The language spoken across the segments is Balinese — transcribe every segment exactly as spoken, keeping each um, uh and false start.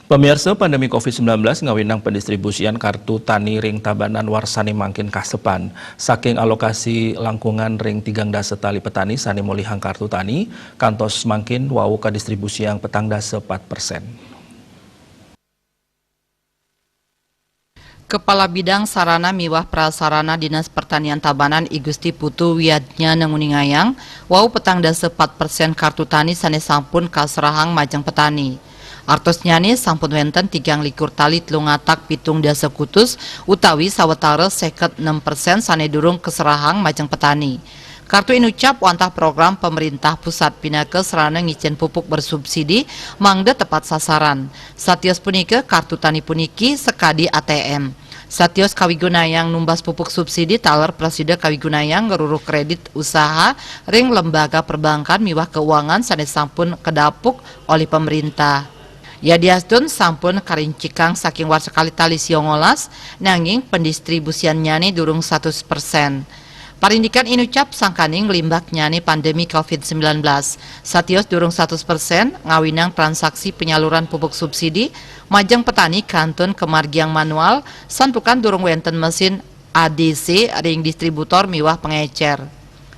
Pamiarsa, pandemi covid sembilan belas ngawinang pendistribusian kartu tani ring Tabanan warsa sané mangkin kasepan. Saking alokasi langkungan ring tigang dasa tali petani sané molihang kartu tani, kantos mangkin wau kadistribusiang petang dasa pat persen. Kepala Bidang Sarana miwah Prasarana Dinas Pertanian Tabanan, I Gusti Putu Wiatnya, nguningayang, wau petang dasa pat persen kartu tani sané sampun kaserahang majeng petani. Artosnyané sampun wénten tigang likur tali telung atak pitung dasa kutus utawi sawatara seket nem persen sané durung kaserahang majeng petani. Kartu inucap wantah program pemerintah pusat pinaka sarana ngicén pupuk bersubsidi mangda tepat sasaran. Satios punika, kartu tani puniki sakadi A T M. Satios kawigunayang numbas pupuk subsidi taler prasida kawigunayang ngruruh kredit usaha ring lembaga perbankan miwah keuangan sané sampun kadapuk olih pemerintah. Yadiastun sampun karincikang saking warsa kalih tali sia ngolas, nanging pendistribusiannyané durung satus persen. Parindikan inucap sangkaning nglimbaknyané pandemi covid sembilan belas. Satios durung satus persen ngawinang transaksi penyaluran pupuk subsidi majeng petani kantun kamargiang manual, santukan durung wénten mesin A D C ring distributor miwah pengécér.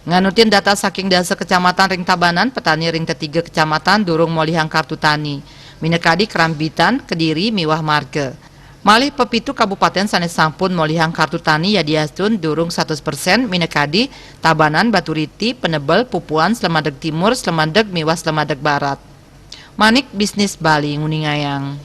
Nganutin data saking dasa kecamatan ring Tabanan, petani ring tetiga kecamatan durung molihang kartu tani, minakadi Krambitan, Kediri, miwah Marga. Malih pepitu kabupatén sané sampun molihang kartu tani yadiastun durung satus persen, minakadi Tabanan, Baturiti, Penebel, Pupuan, Slemadeg Timur, Slemadeg, miwah Slemadeg Barat. Manik Bisnis Bali nguningayang.